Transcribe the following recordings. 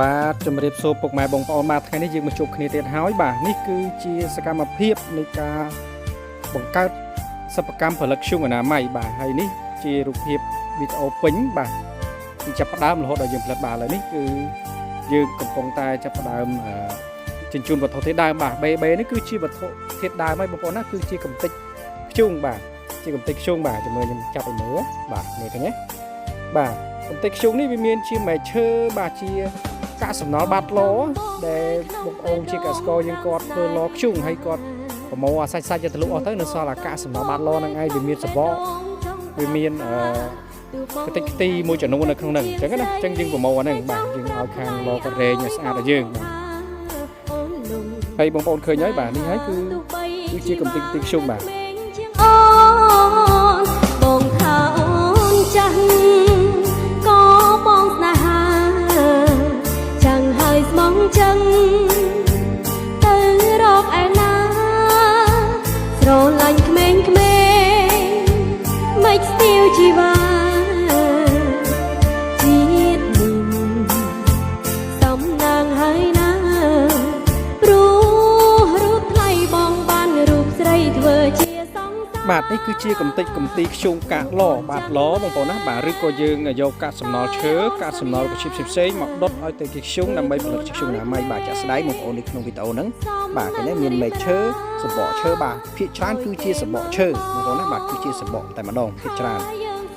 បាទជំរាបសួរពុកម៉ែបងប្អូនបាទថ្ងៃនេះយើងមកជួបគ្នាទៀតហើយបាទនេះគឺជាសកម្មភាពនៃការបង្កើតសិប្បកម្មផលិតធ្យូងអនាម័យបាទហើយនេះជារូបភាពវីដេអូពេញបាទពីចាប់ផ្ដើមរហូតដល់យើងផលិតបាទឥឡូវនេះគឺយើងកំពុងតែចាប់ផ្ដើមអឺជញ្ជូនវត្ថុធាតុដើមបាទ BB នេះគឺជាវត្ថុធាតុដើមហើយបងប្អូនណាគឺជាកំតិចធ្យូងបាទជាកំតិចធ្យូងបាទចាំមើលខ្ញុំចាប់ឲ្យមើលបាទមើលឃើញទេបាទកំតិចធ្យូងនេះវាមានជាមែកឈើបាទជា កាកសំណល់បាតឡដែលបងប្អូនជាកសិករយើងគាត់ធ្វើឡខ្ជុងហើយគាត់ប្រមូលអាសាច់សាច់ទៅលក់អស់ទៅនៅសល់អាកាកសំណល់បាតឡហ្នឹងឯងវាមានសបកវាមានអឺខ្ទេចខ្ទីមួយចំនួននៅក្នុងហ្នឹងអញ្ចឹងណាអញ្ចឹងយើងប្រមូលអាហ្នឹងបាទយើងឲ្យខាងឡគាត់រែងឲ្យស្អាតឲ្យយើងបាទហើយបងប្អូនឃើញហើយបាទនេះហើយគឺជាកំតិចខ្ទីខ្ជុងបាទ អូនបងថាអូនចាស់ក៏បងស្នេហាចាំងហើយស្មងចឹងទៅរកឯណាស្រឡាញ់ក្មេងៗមិនស្ទាវជីវ៉ាជាតិនេះសំណាងហើយណាព្រោះរូបថ្លៃបងបានរូបស្រីធ្វើជាសង្សារ បាទនេះគឺជាកំតិចកំទីខ្ជុងកាកឡបាទឡបងប្អូនណាបាទឬក៏យើងយកកាកសំណល់ឈើកាកសំណល់ប្រជីពផ្សេងៗមកដុតឲ្យទៅជាខ្ជុងដើម្បីផលិតជាខ្ជុងអនាម័យបាទចាក់ស្ដែងបងប្អូននៅក្នុងវីដេអូហ្នឹងបាទឃើញទេមានមែកឈើសំបកឈើបាទភាគច្រើនគឺជាសំបកឈើបងប្អូនណាបាទគឺជាសំបកតែម្ដងភាគច្រើន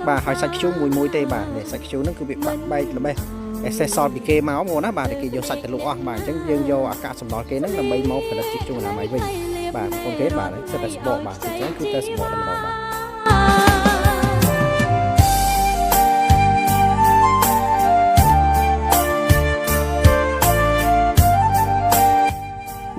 បាទហើយសាច់ខ្ជុងមួយមួយទេបាទនេះសាច់ខ្ជុងហ្នឹងគឺវាបាក់បែកល្បេះអេសេសសល់ពីគេមកបងប្អូនណាបាទតែគេយកសាច់ទៅលក់អស់បាទអញ្ចឹងយើងយកអាកាកសំណល់គេហ្នឹងដើម្បីមកផលិតជាខ្ជុងអនាម័យវិញបាទបងប្អូនគេបាទសិតតែសំបកបាទអញ្ចឹងគឺតែសំបកតែម្ដងបាទ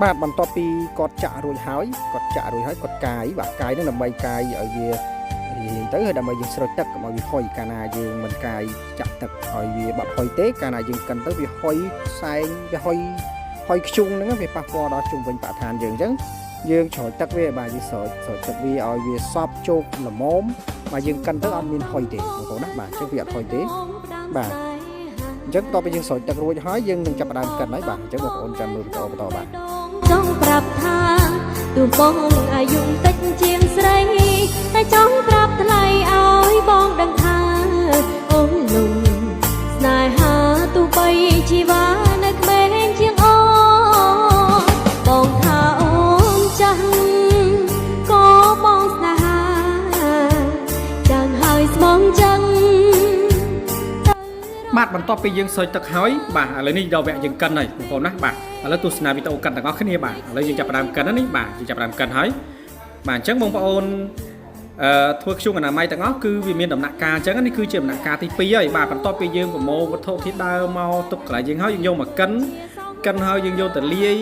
បាទបន្ទាប់ពីគាត់ចាក់រួចហើយគាត់ចាក់រួចហើយគាត់កាយបាទកាយនឹងដើម្បីកាយឲ្យវារាយទៅហើយដើម្បីយើងស្រោចទឹកកុំឲ្យវាហុយកាលណាយើងមិនកាយចាក់ទឹកឲ្យវាបាត់ហុយទេកាលណាយើងកិនទៅវាហុយផ្សែងវាហុយហុយខ្ជុងហ្នឹងវាប៉ះពាល់ដល់ជុំវិញបរិស្ថានយើងអញ្ចឹងយើងច្រោចទឹកវាបាទយើងស្រោចស្រោចទឹកវាឲ្យវាសប់ជោគល្មមបាទយើងកិនទៅអត់មានហុយទេបងប្អូនណាបាទអញ្ចឹងវាអត់ហុយទេបាទអញ្ចឹងតទៅពេលយើងស្រោចទឹករួចហើយយើងនឹងចាប់ផ្ដើមកិនហើយបាទអញ្ចឹងបងប្អូនចាំមើលវីដេអូបន្តបាទ ចង់ប្រាប់ថាទូបងអាយុតិចជាងស្រីតែចង់ប្រាប់ថ្លៃឲ្យបងដឹងថាអូនលំស្នេហាទូបីជីវ៉ានៅក្មេងជាងអូនបងថាអូនចាស់ក៏បងស្នេហាចាំងហើយស្មងចឹង បាទបន្ទាប់ពីយើងស្រោចទឹកហើយបាទឥឡូវនេះដល់វគ្គយើងកិនហើយបងប្អូនណាបាទឥឡូវទស្សនាវីដេអូកិនទាំងអស់គ្នាបាទឥឡូវយើងចាប់ផ្ដើមកិនហើយនេះបាទយើងចាប់ផ្ដើមកិនហើយបាទអញ្ចឹងបងប្អូនអឺធ្វើខ្ជុងអនាម័យទាំងអស់គឺវាមានដំណាក់កាលអញ្ចឹងនេះគឺជាដំណាក់កាលទី2ហើយបាទបន្ទាប់ពីយើងប្រមូលវត្ថុធាតុដើមមកទុកកន្លែងយើងហើយយើងយកមកកិនកិនហើយយើងយកទៅលាយ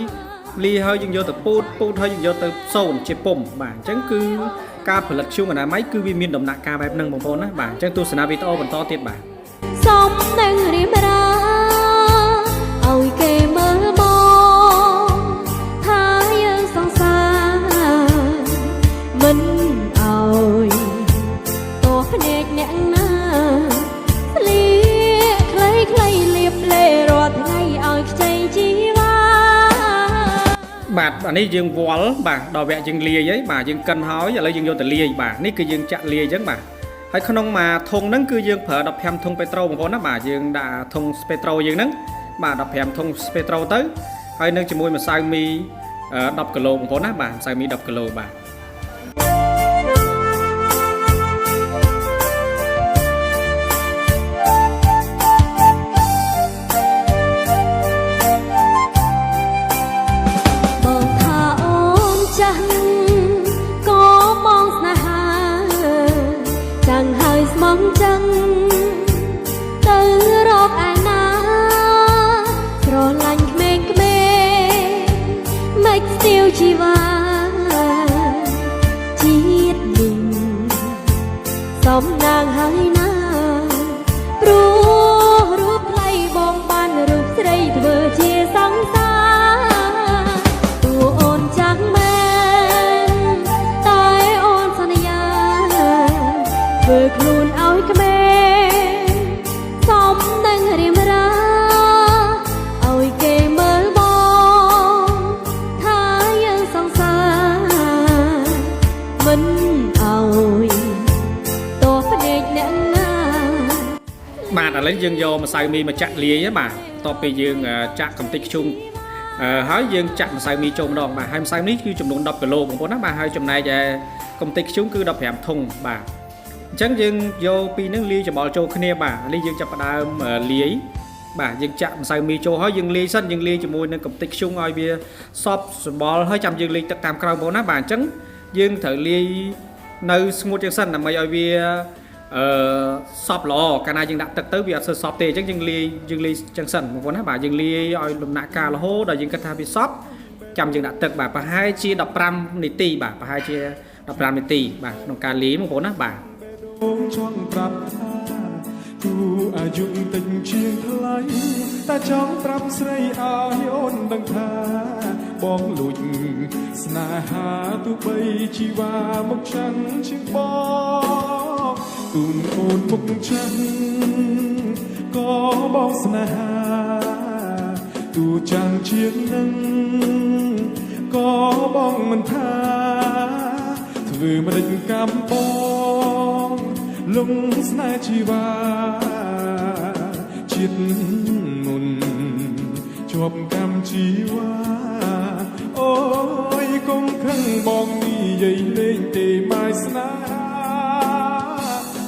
លាយហើយយើងយកទៅពូតពូតហើយយើងយកទៅសូនជាពុំបាទអញ្ចឹងគឺការផលិតខ្ជុងអនាម័យគឺវាមានដំណាក់កាលបែបហ្នឹងបងប្អូនណាបាទអញ្ចឹងទស្សនាវីដេអូបន្តទៀតបាទ សុំនឹងរៀមរាឲ្យគេមើលមកថាយើងសង្សារមិនឲ្យតោះភ្នែកអ្នកណាស្លៀកខ្លីខ្លីលៀបលេរាល់ថ្ងៃឲ្យខ្ចីជីវ៉ា បាទអានេះយើងវល់បាទដល់វគ្គយើងលាយហើយបាទយើងកិនហើយឥឡូវយើងយកទៅលាយបាទនេះគឺយើងចាក់លាយអញ្ចឹងបាទហើយក្នុងមួយធុងហ្នឹងគឺយើងប្រើ15ធុងពេត្រូបងប្អូនណាបាទយើងដាក់ធុងពេត្រូយើងហ្នឹងបាទ15ធុងពេត្រូទៅហើយនឹងជាមួយម្សៅមី10គីឡូបងប្អូនណាបាទម្សៅមី10គីឡូបាទ បងថាអូនចាស់ក៏បងស្នេហាចាំងហើយស្មងចឹងទៅរកឯណាស្រឡាញ់ក្មេងៗមិនស្ទាវជីវ៉ា ឡូវយើងយកម្សៅមីមកចាក់លាយហ្នឹងបាទបន្ទាប់ពីយើងចាក់កំទេចធ្យូងហើយយើងចាក់ម្សៅមីចូលម្ដងបាទហើយម្សៅនេះគឺចំនួន10គីឡូបងប្អូនណាបាទហើយចំណែកឯកំទេចធ្យូងគឺ15ធុងបាទអញ្ចឹងយើងយកពីរហ្នឹងលាយច្បល់ចូលគ្នាបាទនេះយើងចាប់ផ្ដើមលាយបាទយើងចាក់ម្សៅមីចូលហើយយើងលាយសិនយើងលាយជាមួយនឹងកំទេចធ្យូងឲ្យវាសព្វសម្បល់ហើយចាំយើងលាយទឹកតាមក្រោយបងប្អូនណាបាទអញ្ចឹងយើងត្រូវលាយនៅស្ងួតជាងសិនដើម្បីឲ្យវាអឺសព្វល្អកាលណាយើងដាក់ទឹកទៅវាអត់សូវសព្វទេអញ្ចឹងយើងលាយយើងលាយចឹងសិនបងប្អូនណាបាទយើងលាយឲ្យដំណាក់កាលរហូតដល់យើងគិតថាវាសព្វចាំយើងដាក់ទឹកបាទប្រហែលជា15នាទីបាទប្រហែលជា15នាទីបាទក្នុងការលាយបងប្អូនណាបាទ បងចង់ប្រាប់ថាគូអាយុតិចជាងថ្លៃតែចង់ប្រាប់ស្រីឲ្យអូនដឹងថាបងលួចស្នេហាទោះបីជីវ៉ាមកចាំងជាងបងទូនអូនមុខចាំងក៏បងស្នេហាទូចាំងជាងនឹងក៏បងមិនថាធ្វើមិនដេចកម្មបងលងស្នេហ៍ជីវ៉ាជាតិមុនជាប់កម្មជីវ៉ាអូយកុំខឹងបងនិយាយលេងទេម៉ាយស្នេហា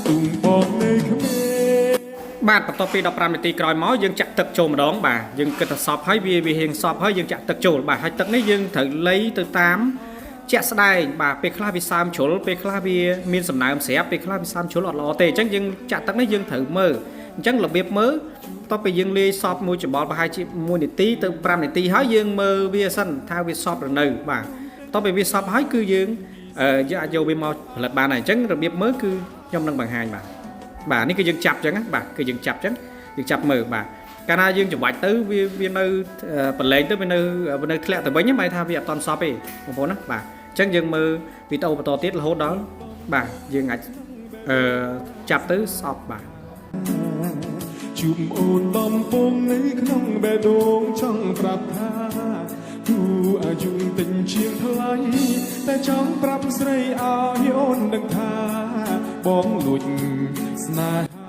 ទុំបងនៅក្មេង បាទបន្ទាប់ពី15នាទីក្រោយមកយើងចាក់ទឹកចូលម្ដងបាទយើងគិតថាសព្វហើយវាវាហៀងសព្វហើយយើងចាក់ទឹកចូលបាទហើយទឹកនេះយើងត្រូវលៃទៅតាមជាក់ស្ដែងបាទពេលខ្លះវាសើមជ្រុលពេលខ្លះវាមានសំណើមស្រាប់ពេលខ្លះវាសើមជ្រុលអត់ល្អទេអញ្ចឹងយើងចាក់ទឹកនេះយើងត្រូវមើលអញ្ចឹងរបៀបមើលបន្ទាប់ពីយើងលាយសព្វមួយច្របល់ប្រហែលជា1នាទីទៅ5នាទីហើយយើងមើលវាសិនថាវាសព្វឬនៅបាទបន្ទាប់ពីវាសព្វហើយគឺយើងយើងអាចយកវាមកផលិតបានហើយអញ្ចឹងរបៀបមើលគឺខ្ញុំនឹងបង្ហាញបាទ បាទនេះគឺយើងចាប់អញ្ចឹងណាបាទគឺយើងចាប់អញ្ចឹងយើងចាប់មើលបាទកាលណាយើងច្របាច់ទៅវាវានៅប្រឡែងទៅវានៅវានៅធ្លាក់ទៅវិញហ្នឹងបែរថាវាអត់តន់សពទេបងប្អូនណាបាទអញ្ចឹងយើងមើលវីដេអូបន្តទៀតរហូតដល់បាទយើងអាចអឺចាប់ទៅសពបាទ ជួបអូនដំពងនៅក្នុងបេះដូងចង់ប្រាប់ថាគូអាយុតិចជាងថ្លៃតែចង់ប្រាប់ស្រីឲ្យអូនដឹងថាបងលួចស្នេហា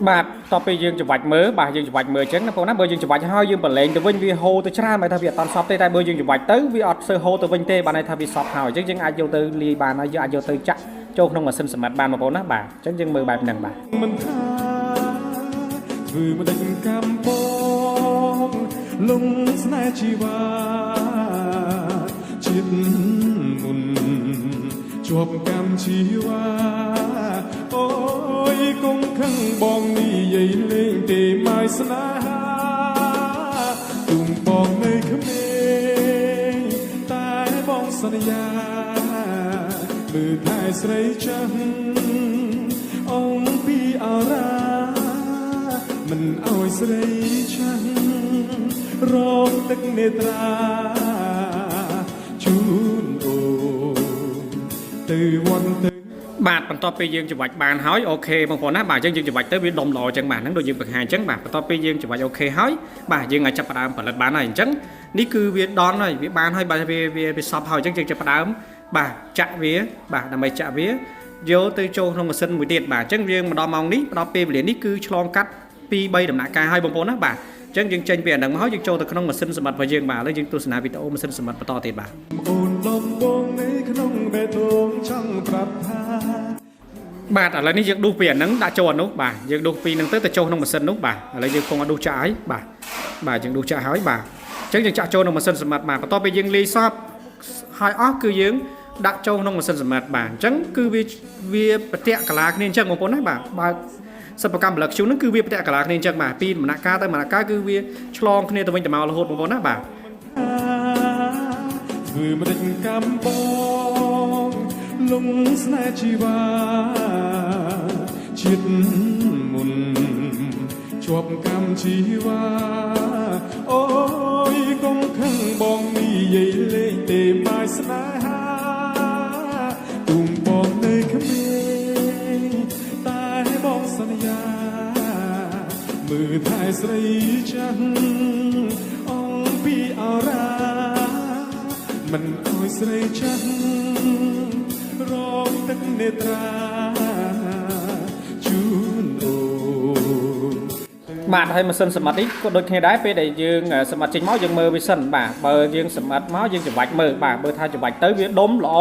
បាទតទៅពេលយើងច្របាច់មើលបាទយើងច្របាច់មើលអញ្ចឹងណាបងណាបើយើងច្របាច់ហើយយើងប្រឡែងទៅវិញវាហូរទៅច្រើនបែរថាវាអត់តន់សពទេតែបើយើងច្របាច់ទៅវាអត់សូវហូរទៅវិញទេបានន័យថាវាសពហើយអញ្ចឹងយើងអាចយកទៅលាយបានហើយយើងអាចយកទៅចាក់ចូលក្នុងម៉ាស៊ីនសម្បត្តិបានបងប្អូនណាបាទអញ្ចឹងយើងមើលបែបហ្នឹងបាទ មិនថាធ្វើមិនដេចកម្មបងលងស្នេហ៍ជីវ៉ាជាតិមុនជាប់កម្មជីវ៉ាអូយកុំខឹងបងនិយាយលេងទេម៉ាយស្នេហាទុំបងនៅក្មេងតែបងសន្យាមើលថែស្រីចាំង អំពីអរាមិនអោយស្រីឆាំងរងទឹកនេត្រាជូនអូនទៅវត្តទៅ បាទបន្ទាប់ពីយើងច្របាច់បានហើយ OK បងប្អូនណាបាទអញ្ចឹងយើងច្របាច់ទៅវាដុំល្អអញ្ចឹងបាទហ្នឹងដូចយើងបង្ហាញអញ្ចឹងបាទបន្ទាប់ពីយើងច្របាច់ OK ហើយបាទយើងអាចចាប់ផ្ដើមផលិតបានហើយអញ្ចឹងនេះគឺវាដនហើយវាបានហើយបាទវាវាវាសព្វហើយអញ្ចឹងយើងចាប់ផ្ដើមបាទចាក់វាបាទដើម្បីចាក់វាយកទៅចូលក្នុងម៉ាស៊ីនមួយទៀតបាទអញ្ចឹងយើងមកដល់ម៉ោងនេះដល់ពេលវេលានេះគឺឆ្លងកាត់2 3ដំណាក់កាលហើយបងប្អូនណាបាទអញ្ចឹងយើងចេញពីអាហ្នឹងមកហើយយើងចូលទៅក្នុងម៉ាស៊ីនសម្បត្តិរបស់យើងបាទឥឡូវយើងទស្សនាវីដេអូម៉ាស៊ីនសម្បត្តិបន្តទៀតបាទ អូនដំបងនៅក្នុងបេះដូងចង់ប្រាប់ថា បាទឥឡូវនេះយើងដួសពីអាហ្នឹងដាក់ចូលអានោះបាទយើងដួសពីហ្នឹងទៅទៅចូលក្នុងម៉ាស៊ីននោះបាទឥឡូវយើងកំពុងតែដួសចាក់ហើយបាទបាទយើងដួសចាក់ហើយបាទអញ្ចឹងយើងចាក់ចូលក្នុងម៉ាស៊ីនសម្បត្តិបាទបន្ទាប់ពីយើងលាយសពហើយអស់គឺយើងដាក់ចូលក្នុងម៉ាស៊ីនសម្បត្តិបាទអញ្ចឹងគឺវាវាប្រតិកលាគ្នាអញ្ចឹងបងប្អូនណាបាទបើកសិប្បកម្មផលិតធ្យូងហ្នឹងគឺវាប្រតិកលាគ្នាអញ្ចឹងបាទពីដំណាក់កាលទៅដំណាក់កាលគឺវាឆ្លងគ្នាទៅវិញទៅមករហូតបងប្អូនណាបាទ ធ្វើមិនដេចកម្មបងលងស្នេហ៍ជីវ៉ាជាតិមុនជាប់កម្មជីវ៉ាអូយកុំខឹងបងនិយាយលេងទេម៉ាយស្នេហាទុំបងនៅក្មេងតែបងសន្យាមើលថែស្រីចាំងអំពីអរា មិនអោយស្រីចាស់រងទឹកនេត្រាជូនអូន បាទហើយម៉ាស៊ីនសម្អិតនេះក៏ដូចគ្នាដែរពេលដែលយើងសម្អិតចេញមកយើងមើលវាសិនបាទបើយើងសម្អិតមកយើងច្របាច់មើលបាទបើថាច្របាច់ទៅវាដុំល្អ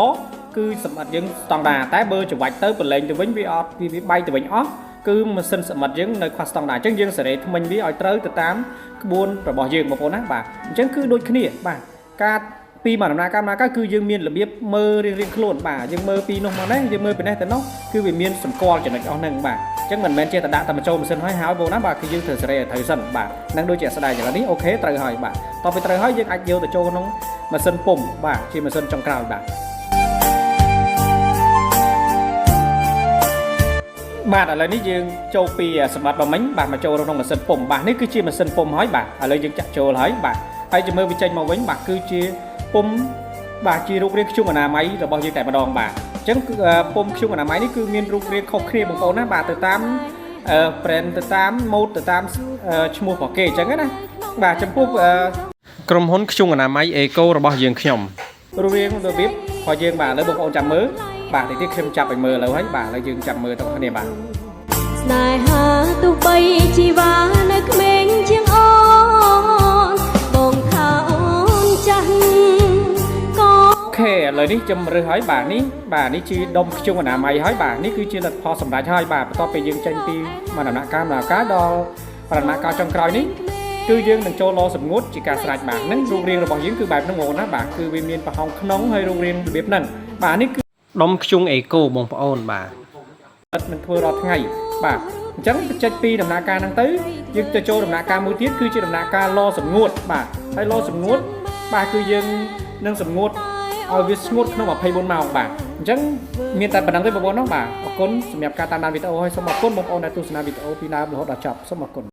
គឺសម្អិតយើងស្តង់ដាតែបើច្របាច់ទៅប្រឡែងទៅវិញវាអត់វាវាបែកទៅវិញអស់គឺម៉ាស៊ីនសម្អិតយើងនៅខ្វះស្តង់ដាអញ្ចឹងយើងសេរីថ្មិញវាឲ្យត្រូវទៅតាមក្បួនរបស់យើងបងប្អូនណាបាទអញ្ចឹងគឺដូចគ្នាបាទការពីមួយដំណើរការដំណើរការគឺយើងមានរបៀបមើលរៀងៗខ្លួនបាទយើងមើលពីនោះមកនេះយើងមើលពីនេះទៅនោះគឺវាមានសម្គាល់ចំណុចអស់ហ្នឹងបាទអញ្ចឹងមិនមែនចេះតែដាក់តែមកចូលម៉ាស៊ីនហើយហើយបងណាបាទគឺយើងត្រូវសេរីឲ្យត្រូវសិនបាទនឹងដូចជាស្ដែងឥឡូវនេះOK ត្រូវហើយបាទតទៅត្រូវហើយយើងអាចយកទៅចូលក្នុងម៉ាស៊ីនពុំបាទជាម៉ាស៊ីនចុងក្រោយបាទបាទឥឡូវនេះយើងចូលពីសម្បត្តិរបស់មិញបាទមកចូលក្នុងម៉ាស៊ីនពុំបាទនេះគឺជាម៉ាស៊ីនពុំហើយបាទឥឡូវយើងចាក់ចូលហើយបាទហើយជំមើវាចេញមកវិញបាទគឺជាពុំបាទជារូបរាងធ្យូងអនាម័យរបស់យើងតែម្ដងបាទអញ្ចឹងគឺពុំធ្យូងអនាម័យនេះគឺមានរូបរាងខុសគ្នាបងប្អូនណាបាទទៅតាម brand ទៅតាមម៉ូដទៅតាមឈ្មោះរបស់គេអញ្ចឹងណាបាទចំពោះក្រុមហ៊ុនធ្យូងអនាម័យអេកូរបស់យើងខ្ញុំរូបរាងរបៀបរបស់យើងបាទឥឡូវបងប្អូនចាំមើលបាទតិចទៀតខ្ញុំចាប់ឲ្យមើលឥឡូវហើយបាទឥឡូវយើងចាំមើលទាំងគ្នាបាទ ស្នេហាទោះបីជីវ៉ានៅក្មេងជាងអូនបងថាអូនចាស់ក៏ OK ឥឡូវនេះជំរើសហើយបាទនេះបាទនេះជាដុំធ្យូងអនាម័យហើយបាទនេះគឺជាលទ្ធផលសម្រេចហើយបាទបន្ទាប់ពីយើងចេញពីមួយដំណាក់កាលដំណាក់កាលដល់ដំណាក់កាលចុងក្រោយនេះគឺយើងនឹងចូលឡសម្ងួតជាការស្រេចបាទនឹងរូបរាងរបស់យើងគឺបែបហ្នឹងបងប្អូនណាបាទគឺវាមានប្រហោងក្នុងហើយរូបរាងរបៀបហ្នឹងបាទនេះគឺដុំធ្យូងអេកូបងប្អូនបាទអត់មិនធ្វើរាល់ថ្ងៃបាទអញ្ចឹងបច្ចេកពីដំណើរការហ្នឹងទៅយើងទៅចូលដំណាក់កាលមួយទៀតគឺជាដំណាក់កាលឡសម្ងួតបាទហើយឡសម្ងួតបាទគឺយើងនឹងសម្ងួតឲ្យវាស្ងួតក្នុង24ម៉ោងបាទអញ្ចឹងមានតែប៉ុណ្្នឹងទេបងប្អូនណាបាទអរគុណសម្រាប់ការតាមដានវីដេអូហើយសូមអរគុណបងប្អូនដែលទស្សនាវីដេអូពីដើមរហូតដល់ចប់សូមអរគុណ។